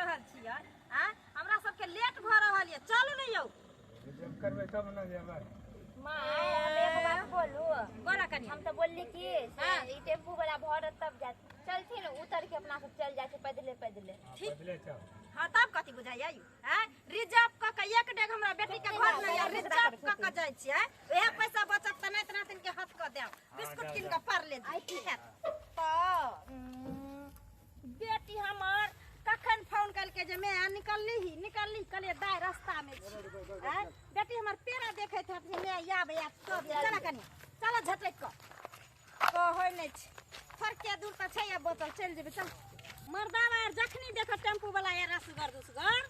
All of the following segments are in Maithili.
रहल छियै आ हमरा सबके लेट भऽ रहल यऽ चलू ने यौ रिजर्व करबै तब ने जेबै माँ हम एगो बात बोलू बोला कनी हम तऽ बोलली कि से हाँ। ई टेम्पू वाला भरत तब जात चलथिन उतर के अपना सब चल जाइ छै पैदले पैदले ठीक। बदले चल हाँ तब कथी बुझाइया यौ आँय रिजर्व कऽ के एक डेग हमरा बेटी के घर नहि यऽ रिजर्व कऽ के जाइ छियै उएह पैसा बचत तऽ नाति नातिन के हाथ कऽ देब बिस्कुट कीन कऽ पारले जी की हैत तऽ बेटी हमर कखन फोन केलकै जे मैं निकलली ही निकलली कहलियै दाय रास्ता में छी आँय बेटी हमर पेड़ा देखैत हैत जे मैं आब आब तब चल कनी चल झटकि कऽ कहै नहि छै थोड़के दूर तऽ छै आब बोतल चलि जेबै चल मर्दावा आर जखनी देखो टेम्पू वाला यार असगर दुसगर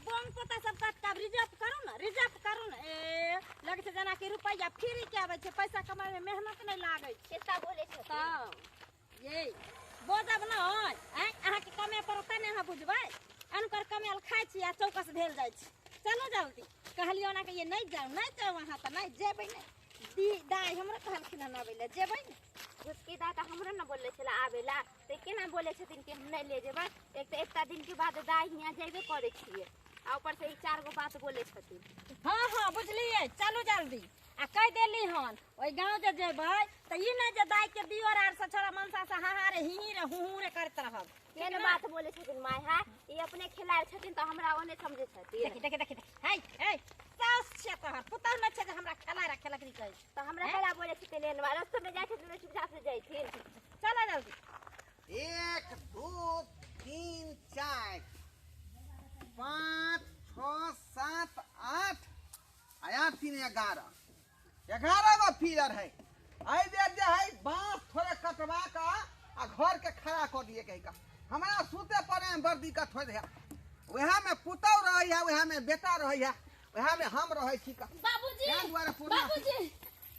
बम पोता सब काट के आब रिजर्व करू ने रिजर्व करू ने ए लगै छै जेनाकि रुपैआ फ्री के आबै छै पैसा कमाइ मे मेहनत नहि लागै छै कितना बोले छथिन तऽ ये बजब नहि आँय अहाँके कमे पड़त ने अहाँ बुझबै अनकर कमायल खाइ छी आ चौकस भेल जाइ छी चलू जल्दी कहलियै ओना के ये नहि जाउ नहि जाउ अहाँ तऽ नहि जेबै नहि दी दाइ हमरो कहलखिन हन अबै लए जेबै ने झुटकी दा तऽ हमरो ने बोलले छलै आबै ला तऽ केना बोले छथिन कि हम नहि ले जेबै एक तऽ एकटा दिन के बाद दाइ हियाँ जेबे करै छियै आ ऊपर से ई चार गो बात बोले छथिन हँ हँ बुझलियै चलू जल्दी आ कहि देली हन ओहि गाँव जे जेबै तऽ ई नहि जे दाइ के दियोर आर से छोड़ा मनसा से हा हा रे ही ही रे हूँ हूँ रे करैत रहब केहन बात बोले छथिन माय है ई अपने खेलाड़ छथिन तऽ हमरा ओने समझे छथिन देखी देखी देखी देखी है है साउस छियै तोहर पुतहु नहि छै जे हमरा खेला रे खेलकरी कहै छै तऽ हमरा खेला बोले छथिन एहन बात रस्ते में जाइ छथिन तऽ चुपचाप से जाइथिन चल जल्दी 1 2 3 4 5 6 7 8 आया 3 11 11 गो पिलर है एहि बेर जे है बाँस थोड़े कटवा कऽ आ घर के खड़ा कऽ दिए कहि कऽ हमरा सुते पड़े में बड़ दिक्कत होइत है वएह में पुतहु रहै है वएह में बेटा रहै है वएह में हम रहै छी कऽ बाबूजी ताहि दुआरे पूर्णा बाबूजी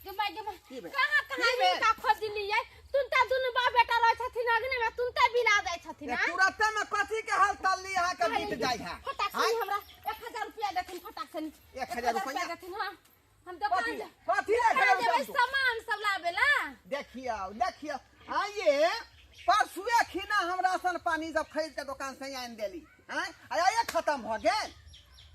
गे माय गे माय की भेल? कहाँ कहाँ की भेल? हिनका खोजलियै तुनता दुनू बाप बेटा रहै छथिन अगने में तुनता बिला जाइ छथिन ए, आँय? तुरते में कथी के हाल तल्ली अहाँ के बीत जाइ है फटाक से आँय? हमरा 1000 रुपया देथिन फटाक से 1000 रुपया? देथिन हाँ हम दोकान कथी जा- कथी ले दोकान गेलौ जेबै तू? सामान सब लाबे ला देखियौ देखियौ आइए परसुए खिना हम राशन पानी सब खरीद के दोकान से आनि देली आँय आइए खत्म भऽ गेल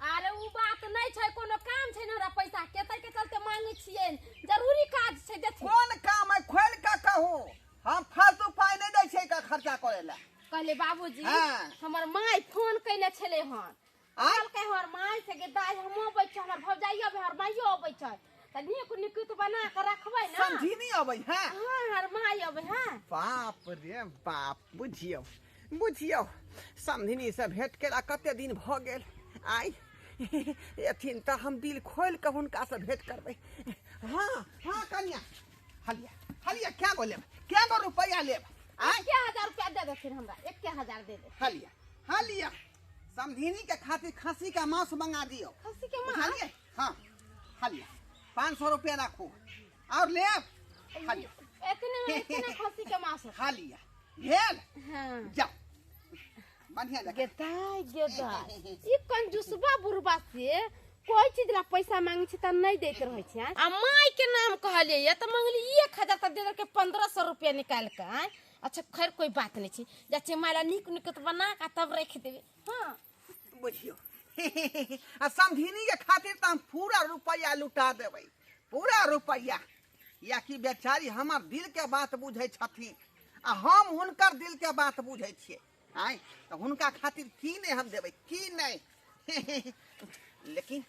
अरे उ बात नहीं छै कोनो काम छै ने हमरा पैसा के तै के चलते मांगे छियै जरूरी काज छै देथिन कोन काम है खोल के कहू हम फालतू पाइ नहि दै छियै का खर्चा करे ला कहले बाबूजी हाँ। हमर my phone कैने छले हन आँय? कहलकै हमर माय से गे दाइ हमहूँ अबै छी हमर भौजाइयो अबै हमर माइयो अबै छै तऽ नीक निकुत बना कऽ रखबै ने समझी अबै है हाँ हमर माय अबै हाँ बाप रे बाप बुझियौ बुझियौ समधिनी से भेंट केला कते दिन भऽ गेल आइ एथिन तऽ हम दिल खोलि कऽ हुनकासँ भेंट करबै हाँ हाँ कनिया हलिया हलिया क्या गो लेब क्या गो रुपैआ लेब आइ 1000 रुपया दे देथिन हमरा 1000 दे दे हलिया हलिया समधिनी के खातिर खस्सी का मांस मंगा दियो खस्सी के मांस? बुझलियै हाँ हलिया 500 रुपया राखू और लेब हलिया एतने में एतने खस्सी के मांस होतै। हलिया भेल हाँ जाओ बढ़िया जगह गेदाय गेदाय ई कंजूसबा बुढ़बा से कोई चीज ला पैसा मांगे छी त नहीं दैत रहै छै आँय? आ माय के नाम कहलियै या त मंगली 1000 त दे देलकै 1500 रुपया निकाल के आँय? अच्छा खैर कोई बात नहीं छै जा छै माय ला नीक नीक बना के तब रख देबै हाँ बुझियो आ समधिनी के खातिर तऽ हम पूरा रुपैआ लुटा देबै पूरा रुपैआ कियाकि बेचारी हमर दिल के बात बुझै छथिन आ हम हुनकर दिल के बात बुझै छियै आँय तऽ हुनका खातिर की नहि हम देबै की नहि लेकिन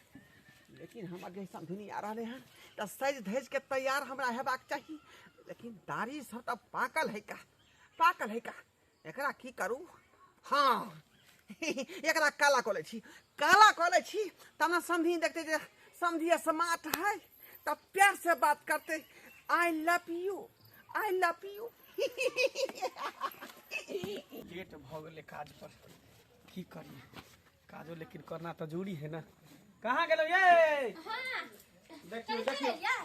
लेकिन हमर जे समधिनी आ रहलै हन तऽ सजि धजि के तैयार हमरा हेबाक चाही लेकिन दाढ़ी सब तऽ पाकल है का पाकल है का एकरा की करू हाँ एकरा काला कऽ लै छी काला कऽ लै छी तब ने समधी देखते जे समधी स्मार्ट है तब प्यार से बात करते I love you I love you late भऽ गेलै काज पर की करियै काजो लेकिन करना तऽ जरूरी है ना कहाँ गेलौ ये देखियौ देखियौ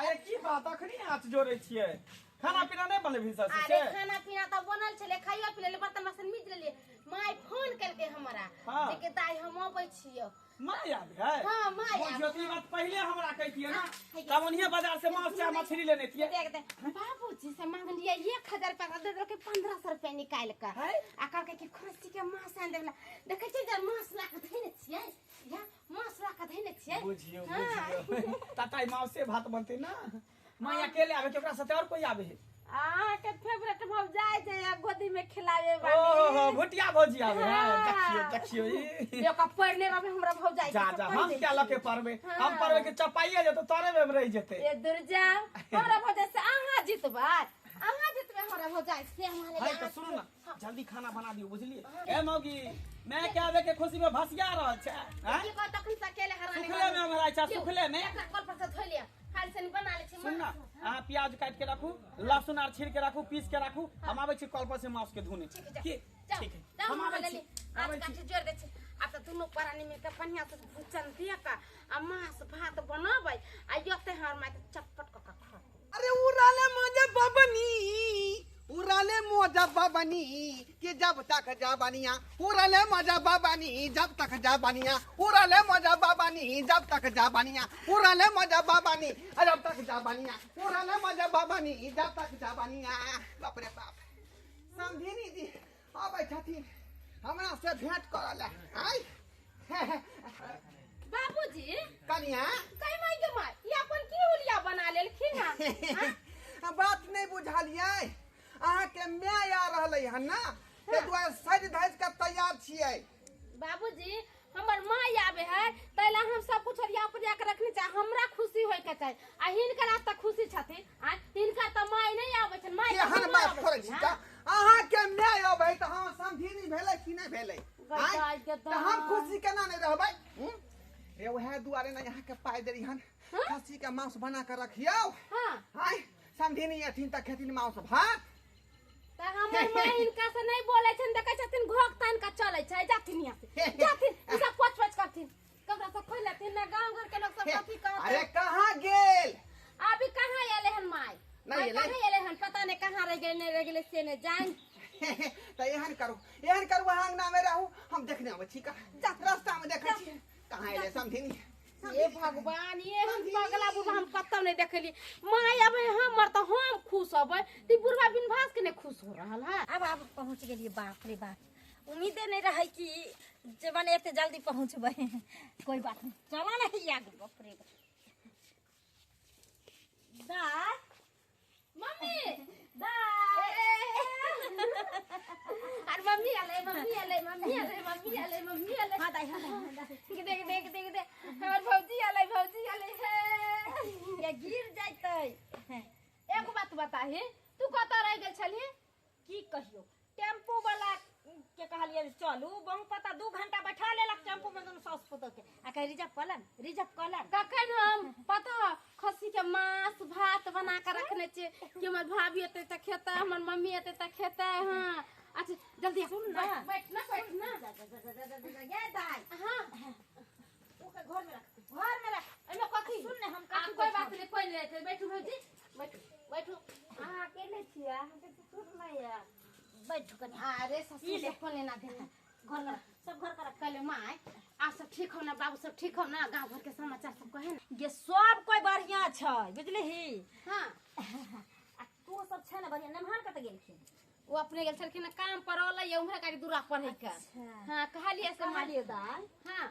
आये की बात अखनी हाथ जोड़ै छियै खाना पीना नहि बनलै भिनसर से अरे खाना पीना तऽ बनल छलै खाइयो पी लेलियै बर्तन बासन मीज लेलियै my phone केलकै हमरा हाँ। जे के दाइ हम अबै छियौ माय आबे है हाँ, माय आबै। बुझियौ तऽ ई बात पहिले हमरा कहितियै ना तब ओनिये बाजार से माछ चाहे मछली लेने थियै देख देख बाबूजी बाबूजी से मांगलिए 1000 रुपया दे देलकै 1500 रुपया निकालि कऽ है? आ कहलकै कि खस्सी के मांस आनि देबला। देखै छियै जे मांस ला कऽ धैने छियै, या मांस ला कऽ धैने छियै। बुझियो। हाँ। बुझियो ताता मांसे भात बनते ना। माँ अकेले आवे कि ओकरा साथे और कोई आवे है? अहाँके फेवरेट भौजाइ छै आ गोदी में खिलावे ओ वाली। हो, भुटिया भौजी आवे है। हाँ। देखियो देखियो ई। ये ओकरा पढ़ने रहबै हमरा भौजाइ के जा से जा, पढ़ि हम दै क्या छी। लके पढ़बे? हाँ। हम पढ़बे के चपाइए जेते, तोरे में रह जेते। ए दुर्जा, हमरा भौजाइ से अहाँ जितबै, अहाँ जितबै हमरा भौजाइ से। हमरा है तो सुनू ना, जल्दी खाना बना दियो, बुझलिए? ए मौगी, मैं क्या आवे के खुशी में भसिया रहल छै, हैं? की कह तखन से अकेले हराने सुखले में हमरा छै, सुखले में। एकरा कल पर से धोइ लिअ, हाल से बना ले छी। सुन ना, अहाँ प्याज काटि के राखू, लहसुन आर छील के राखू, पीस के राखू। हम आबै छी कल पर से मांस के धोने। की ठीक है, हम आबै छी, आबै छी। काठी जोड़ दै छी। आब तऽ दुनू प्राणी मिल के बढ़िया से भुजन दिअ का आ मांस भात बनाबै आ यते हमर माय के चटपट कऽ के खाते। अरे उड़ाले मोजा बबनी, उड़ाले मोजा बबनी कि जब तक जबनिया, उड़ाले मोजा बबनी जब तक जबनिया, उड़ाले मोजा बबनी जब तक जबनिया, उड़ाले मोजा बबनी जब तक जबनिया, उड़ाले मोजा बबनी जब तक जबनिया। बाप रे बाप, समधिनी जी आबै छथिन हमरा से भेंट करऽ ले। आय बाबूजी। कनिया। कहि माय गे माय, ई अपन की हुलिया बना लेलखिन हँ? बात नहि बुझलियै? अहाँके my आ रहलै हन ना, ताहि दुआरे सजि धजि कऽ तैयार छियै। बाबूजी, हमर माय आबे है ताहि ला हम सब कुछ ओरिया पोरिया के रखने चाही, हमरा खुशी होय के चाही। आ हिनकर आब तऽ खुशी छथिन, आ हिनकर तऽ माय नहि आबै छनि। माय तऽ केहन हमर बात आबै करै छी? छथिन, तऽ अहाँके my अबै तऽ हम समधिनी भेलै कि नहि भेलै? गदाइ, आँय? गदाइ। तऽ हम खुशी केना नहि रहबै? हूँ? रे उएह दुआरे ने अहाँके पाइ देली हन, खस्सी के मांस बना कऽ रखियौ। हाँ। आँय, समधिनी एथिन तऽ खेथिन मांस भात। तऽ हमर माय हिनका से नहि बोलै छनि, देखै छथिन घोघ तानि कऽ चलै छै। जाथिन यहाँ से, जाथिन। ई सब पच पच करथिन, कपड़ा सब खोलि लेथिन ने, गाँव घर के लोग सब कथी कहतै? अरे कहाँ गेल? अभी कहाँ एलै हन माय? नहि माय एलै? कहाँ एलै हन? पता नहि कहाँ रहि गेलै, नहि रहि गेलै से नहि जान। तऽ एहन करू, एहन करू, अहाँ अङ्गनामे रहू, हम देखने अबै छी। कहाँ रास्तामे देखै छी, कहाँ एलै समधिनी? हे भगवान, ये हम पगला बुढ़बा हम कतौ नहीं देखली। माय अबै हमर तऽ हम खुश होबै, ती बुढ़बा बिन भास के नहीं खुश हो रहल है। आब आब पहुँच गेलियै। बाप रे बाप, उम्मीदे नहीं रहै कि जे मने एते जल्दी पहुँचबै। कोई बात नहीं, चलो नहीं आगू। बाप रे बाप, दाय। मम्मी। दाय। अरे मम्मी आले, मम्मी आले, मम्मी आले, मम्मी आले, मम्मी आले। हाँ दाय, हाँ दाय, हाँ दाय। देख देख देख देख, हमर भौजी आले, भौजी आले हे। ये गिर जैतै। एगो बात बताही, तू कतऽ रहि गेल छलही? की कहियो, टेम्पू वाला के कहलियै जे चलू बहु, पता 2 घंटा बैठा लेलक टेम्पू में दुनू साउस पुतोह के, आ कहे रिजर्व कऽ लन, रिजर्व कऽ लन। कखन हम पता खस्सी के मांस भात बना के रखने छियै कि हमर भाभी एतै तऽ खेतै, हमर मम्मी एतै तऽ खेतै। हाँ, अच्छा जल्दी आ। सुन ना। बैठ, बैठ ना, बैठ ना। जा जा जा जा जा जा जा, ये दाय। हाँ। ओके घर में रख, घर में रख। एहिमे कथी? सुन ने, हम आ, कथी कोई बात नहीं, कोई नहीं रहतै। बैठू भौजी, बैठू बैठू। अहाँ अकेले छियै, अहाँके ससुर नहि यऽ? बैठू कनि। अरे ससुर ई ले। से फोन लेना देना। घर में रख, सब घर का रख। कहले माय, आ सब ठीक हो ना? बाबू सब ठीक हो ना? गाँव घर के समाचार सब कहे ना। ये सब कोई बढ़िया छै, बुझलिही? हाँ। आ तू सब छै ने बढ़िया? नमहर कतऽ गेलखिन? वो अपने गेल छलखिन ना काम पर, होलै ये उम्हरे गाड़ी दूरा पर है का। हाँ, कहलियै से माय। कहलियै दाय, हाँ।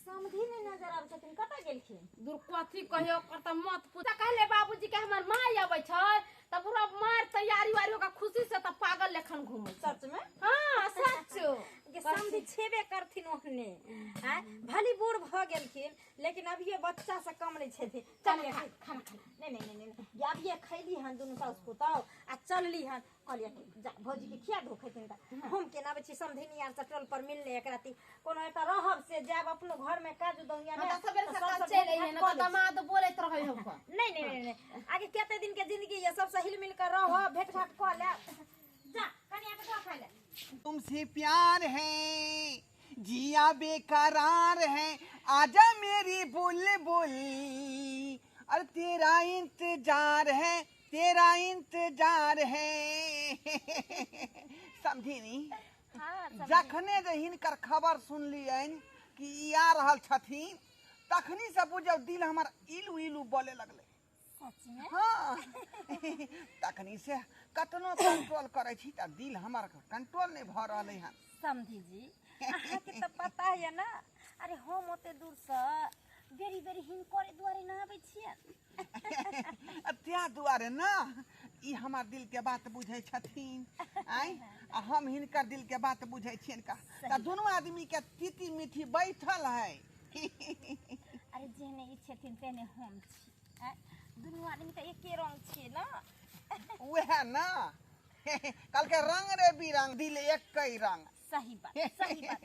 समधी नहि नजर आबै छथिन, कतऽ गेलखिन? दूर कथी कहियो, ओकर तऽ मत पूछ। कहले बाबूजी के हमर माय अबै छै तऽ पूरा मार तैयारी वारी ओकर खुशी से तऽ पागल लेखन घूमै छै। सच में? हाँ, सच। के समधी छेबे करथिन ओहने। आँय, भली बूढ़ भऽ गेलखिन लेकिन अभिये बच्चा से कम नहि छथिन। चल चलिए। खा, खाना खा। नहीं नहीं नहीं नहीं, अभिये खैली हन दुनू साउस पुतहु आ चलली हन। कहलियै कि जा भौजी के खिया दो, खेथिन तऽ हम केना आबै छी समधिनी आर से टोल पर मिलने। एक राति कोनो एतऽ रहब से जायब अपनो घर में काज दौनिया। हाँ, तऽ सबेरे सकाल चलि अइहे ना तऽ दामाद बोलैत रहै हौ। नहीं नहीं नहीं नहीं, आगे कते दिन के जिंदगी ये, सबसे हिल मिल कर रहो, भेंट घाट कऽ ले। जा कनिया के दऽ खाय ले। तुमसे प्यार है, जिया बेकरार है, आजा मेरी बुलबुल, और तेरा इंतजार है, तेरा इंतजार है। समझी? जखने जे हिनकर खबर सुनलियनि कि ई आ रहल छथिन, तखनी से बुझौ दिल हमर इलू इलू बोले लगलै। सच में? हाँ। तखनी से कतनो कंट्रोल करै छी तऽ दिल हमर कंट्रोल नहि भऽ रहलै हन। समधी जी, अहाँके तऽ पता है ना, अरे हम ओते दूर से बेरी बेरी हिनकरे दुआरे ना आबै छियै। त्या दुआरे ना ई हमर दिल के बात बुझै छथिन, आँय, आ हम हिनकर दिल के बात बुझै छियनि का, तऽ दुनू आदमी के तीती मीठी बैठल है। अरे जेहने ई छथिन तेहने हम छी, आँय, दुनू आदमी तऽ एके रंग छियै ना। उएह ना, कहलकै रंग रे बिरंग दिल एकै रंग। सही बात, सही बात।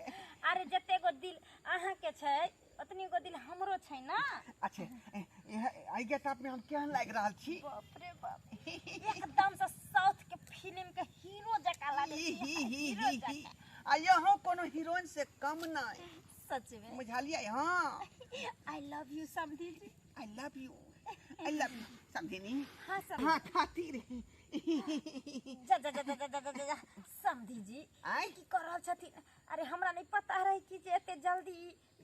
अरे जते गो दिल अहाँ के छै ओतनी गो दिल हमरो छै ना। अच्छा, एहि गेटअप में हम केहन लागि रहल छी? बाप रे बाप, एकदम से साउथ के फिल्म के हीरो जकाँ लागै ही छी, ही ही हीरो ही ही। जकाँ। आ यहो कोनो हीरोइन से कम नहीं। सच में? बुझलियै? हाँ। I love you समधी जी। I love you, I love you समधिनी। हाँ समधी। हाँ खातिर। जा जा जा जा जा जा जा जा समधी जी, आँय? की कर रहल छथिन? अरे हमरा नहीं पता रहे कि जे एते जल्दी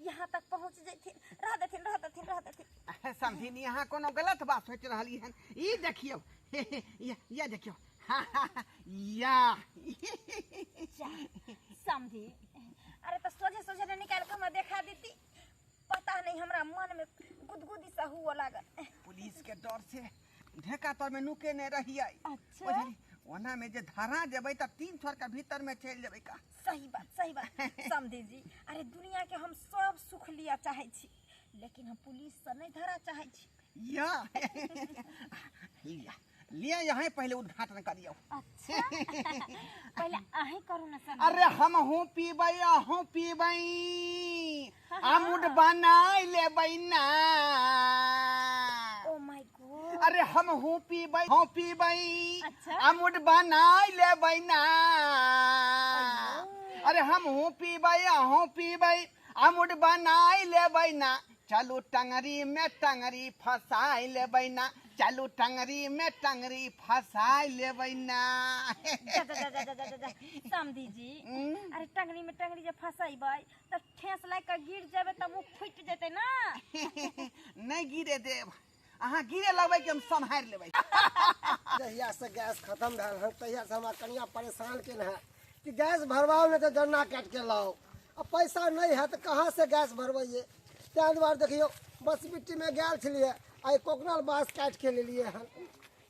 यहाँ तक पहुँच जैथिन। रह देथिन, रह देथिन, रह देथिन। समधिनी, अहाँ कोनो गलत बात सोचि रहली हन। ई देखियौ, या देखियौ, या जा समधी, अरे तऽ सोझे सोझे ने निकालि कऽ हमरा देखा देती। पता नहीं हमरा मन में गुदगुदी सा हुआ लागल। पुलिस के डर से ढेका तर में नुके ने रहियै। अच्छा। बुझली, ओना में जे धरा जेबै तऽ 3 छोर के भीतर में चलि जेबै का। सही बात, सही बात समधी जी। अरे दुनिया के हम सब सुख लिया चाहै छी, लेकिन हम पुलिस से नहीं धरा चाहै छी। या लिया लिया, यहाँ पहले उद्घाटन करियौ। अच्छा, पहले अहीं करू ना समधी। अरे हम हूँ पीबै, अहूँ पीबै, आमुड बनाय लेबै ना। ओ my God. अरे हम हूँ पीबै, हूँ पीबै, अच्छा। आमुड बनाय लेबै ना। अरे हम हूँ पीबै, अहूँ पीबै, आमुड बनाय लेबै ना। चलू टंगरी में टंगरी फसाय लेबै ना। चलू टंगरी में टंगरी फसाय लेबै ना। जा जा जा जा जा जा जा समधी जी, अरे टंगरी में टंगरी जे फसैबै तऽ ठेस लागि कऽ गिर जेबै तऽ मुँह फुटि जेतै ना। नहीं गिरे देब, अहाँ गिरे लगबै कि हम सम्हारि लेबै। जहिया से गैस खत्म भेल हन तहिया से हमरा कनिया परेशान केने है कि गैस भरवाओ नहीं तो जरना काटि के लाओ। आ पैसा नहीं है तो कहाँ से गैस भरबैये? ताहि दुआरे देखियौ बसबिट्टी में गेल छलियै, आइ कोकनल बाँस काटि के लेलियै हन,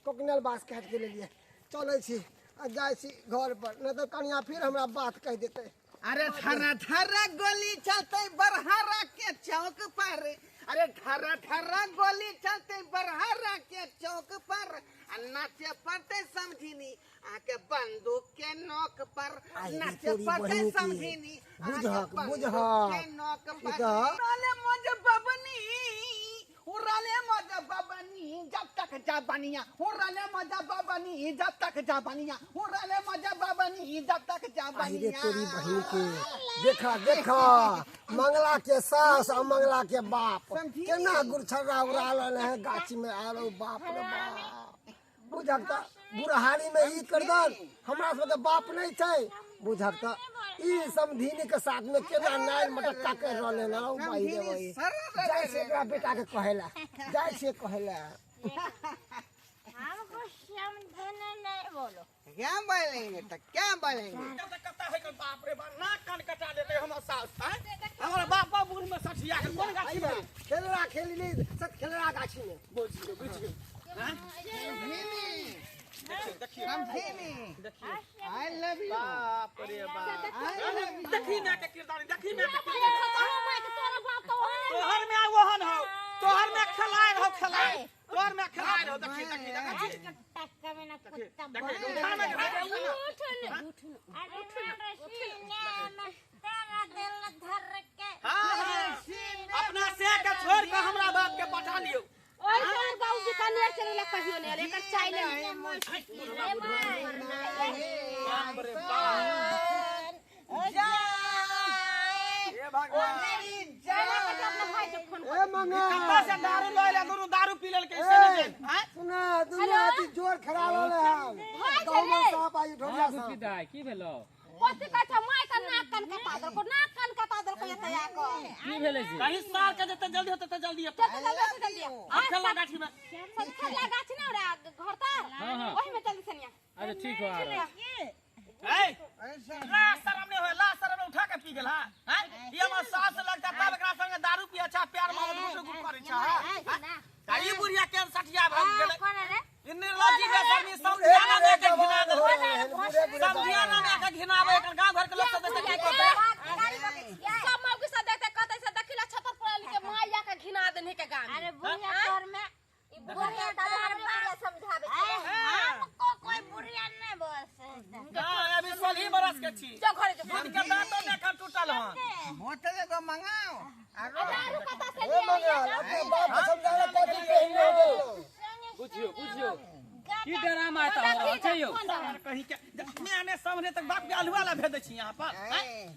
कोकनल बाँस काटि के लेलियै। चलै छी आ जाइ छी घर पर, नहीं तऽ कनिया फिर हमरा बात कहि देतै। अरे थरा थरा गोली चलते बरहरा के चौक पर, अरे थरा थरा गोली चलते बरहरा के चौक पर, आ नाचे पड़ते समझिनी आके बंदूक के नोक पर, आई रे नाचे तोरी पड़ते बहिनी की। समझिनी आके बुझहक, बंदूक बुझहक। के नोक पर। ई तऽ- उड़ाले मज बबनी, उड़ाले मज बबनी जब तक जा बनिया, उड़ाले मज बबनी जब तक जा बनिया, उड़ाले मज बबनी जब तक जा आई रे बनिया। तोरी बहिनी के, देखा देखा मंगला के सास आ मंगला के बाप समझी? केना गुरछर्रा उड़ा रहल है गाछी में। आरो बाप रे बाप, बुझक तऽ बुढ़हारी में ई कर दन, हमरा सबके बाप नहीं छै। बुझक तऽ ई समधिनी के साथ में केना नाइल मटक्का कर रहल है ना। ओ भाई रे भाई, जाइ छै एकरा बेटा के कहेला, जाइ छै कहेला। हमको समझने नहीं बोलो। क्या बोलेंगे तो क्या बोलेंगे? कता है बाप रे बाप, नाक कान कटा देते हमर सास, आँय? हमर बाप बाप बूढ़ में सठिया के कोन गाछी में खेलरा खेलली सब खेलरा गाछी में। बुझियो बुझियो। देखियो समझिनी, देखियो, I love you. बाप रे बाप, देखी ना के किरदानी, देखी ना के किरदानी। तोहर में ओहन हो, तोहर में खेलाय हो, खेलाय तोहर में खेलाय हो। देखी देखी देखी टक्का में ना कुत्ता देखी, उठा ना अरे सीने तेरा दिल धर के। हां हां, अपना से के छोड़ के हमरा बाप के पठा लियो। ओइ तोहर बाबू बीकानेर चलेला कहियो ने, अरे एकर चाय ले। बाप रे बाप, हे भगवान। ए मंगा, कत्ता से दारू लय ले, दुनू दारू पी लेल के से ने जे आँय? सुना दुनू हाथी जोर खड़ा रहल है। गाँव में साहब आई ढोलिया साहब। की भेलो? कथी कहै छै माय का नाक कान कटा देलको, नाक कान कटा देलको एतऽ आ कऽ। की भेलै से? कहीं सार के जते जल्दी होते जल्दी एतै। जल्दी जल्दी जल्दी। खेला गाछी में। खेला गाछी ना ओरा घर तर। हाँ, हाँ। ओही में जल्दी सनिया। अच्छा ठीक हो आ रहा। ए ला शरम नहीं होय, ला शरम नहीं, उठा के पी गेल हां। हैं ई हमर सास लगता तब एकरा संगे दारू पिए छा, प्यार मोहब्बत गुट गुट करै छा। हां ई बुढ़िया केन सठिया भग गेलै। ई निर्लज्जी बेशर्मी समझियाना दे के घिना देलकै। समझियाना दे के घिनाबै एकर गांव घर के लोग सब देखै की कहतै? सब मौगी सब देखते कहते से देखिला छतर पर के माय आ के घिना देने के गाम। अरे बुढ़िया तोर में ई बुढ़िया तोर में समझाबे छै। हमको कोई बुढ़िया नहीं बोल सकता। ना अभी 16 बरस के छी। जो घरे जो। दूध के दांतो देखा टूटल हन। बोतल एगो मंगाओ आरो दारू कता से ए लिया? मंगल, अपने बाप के समझावे कथी पे ही हो गेलो। बुझियो बुझियो की डरामा आता हो रहल छै यौ? कहीं के मैं सामने तक बाप के अलुआ ला भेज दै छी यहाँ पर।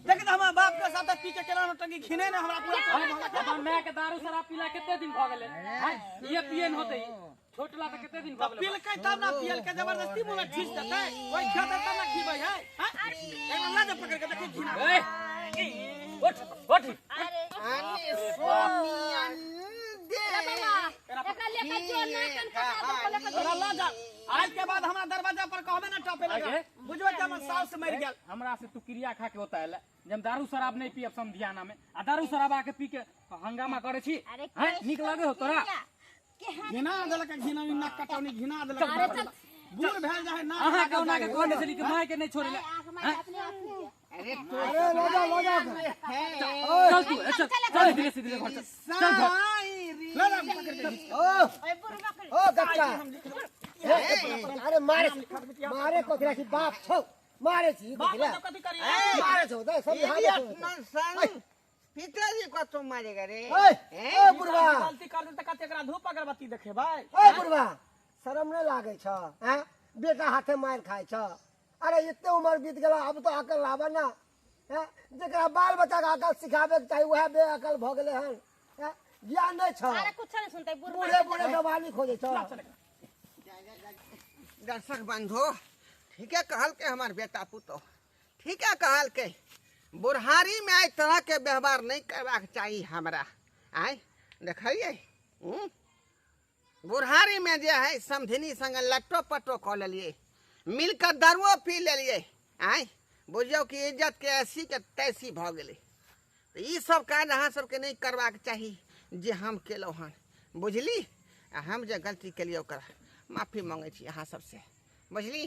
देख त हमरा बाप के साथ पी के केना नौटंकी घिने ने हमरा पूरा टोल मोहल्ला के। अपन माय के दारू शराब पीला कते दिन भऽ गेलै? हैं ये पिए न होतै छोटला तऽ कते दिन भऽ गेलै? पिलकै तब ना, पियल के जबरदस्ती मुंह में ठीस देतै, ओइ खेतै तब ना खिबै है। हैं एकरा ला जे पकड़ के देखी घिना। ए उठ उठ। अने सोनियन दे एकरा लेके जो नाक कान कटा देलको लेके जो। तोरा ला जा, आज के बाद हमरा दरवाजा पर कहबे ना टपे लगा, आगे? बुझबै कि हमर साउस मरि गेल। हमरा से तू क्रिया खा के होता है जे हम दारू शराब नहीं पियब समधियाना में, आ दारू शराब आके पी के हंगामा करे छी। अरे हैं नीक लागे हो तोरा? घिना देलक, घिना नाक कटौनी घिना देलक। बूढ़ भेल जाए ना। अहाँ के ओना के कहने छली कि माय के नहीं छोड़े ला। अरे तो अरे लजा लजा। चल तू चल चल धीरे से धीरे घर चल चल घर। ला ला पकड़ के ओ ओ गच्चा, अरे मारे मारे कोथिरा की बाप छौ, मारे छी बाप कोथिरा तो कथी करी? मारे छौ दे समझा दे। इडियट नॉनसेंस, पिताजी को तुम मारेगा रे? ओए ओ बुढ़वा, गलती कर देल त कते एकरा धूप अगरबत्ती देखेबै। ओए बुढ़वा, शरम नहीं लागे छ? हैं बेटा हाथे मार खाए छ। अरे इतने उम्र बीत गेला, अब तो अकल लाबा ना। हैं जकरा बाल बच्चा के अकल सिखाबे के चाही वएह बेअकल भ गेलै हन। हैं ज्ञान नहीं छ। अरे कुछ नहीं सुनते बुढ़वा। बूढ़े बूढ़े जवानी खोजे छ। दर्शक बंधु, ठीके कहल के हमार बेटा पुतो, ठीके कहल के बुढ़ारी में एहि तरह के व्यवहार नहीं करबाक चाही हमरा। आय देखलियै बुढ़ारी में जे है समधिनी संगे लट्टो पट्टो कऽ लेलियै, मिलकर दारुओ पी लेलियै। आय बुझियौ कि इज्जत के ऐसी के तैसी भऽ गेलै। तऽ ई सब काज अहाँ सबके नहीं करबाक चाही जे हम केलहुँ हन, बुझली? आ हम जे गलती केलियै ओकर माफी मांगै छी अहाँ सबसे, बुझली?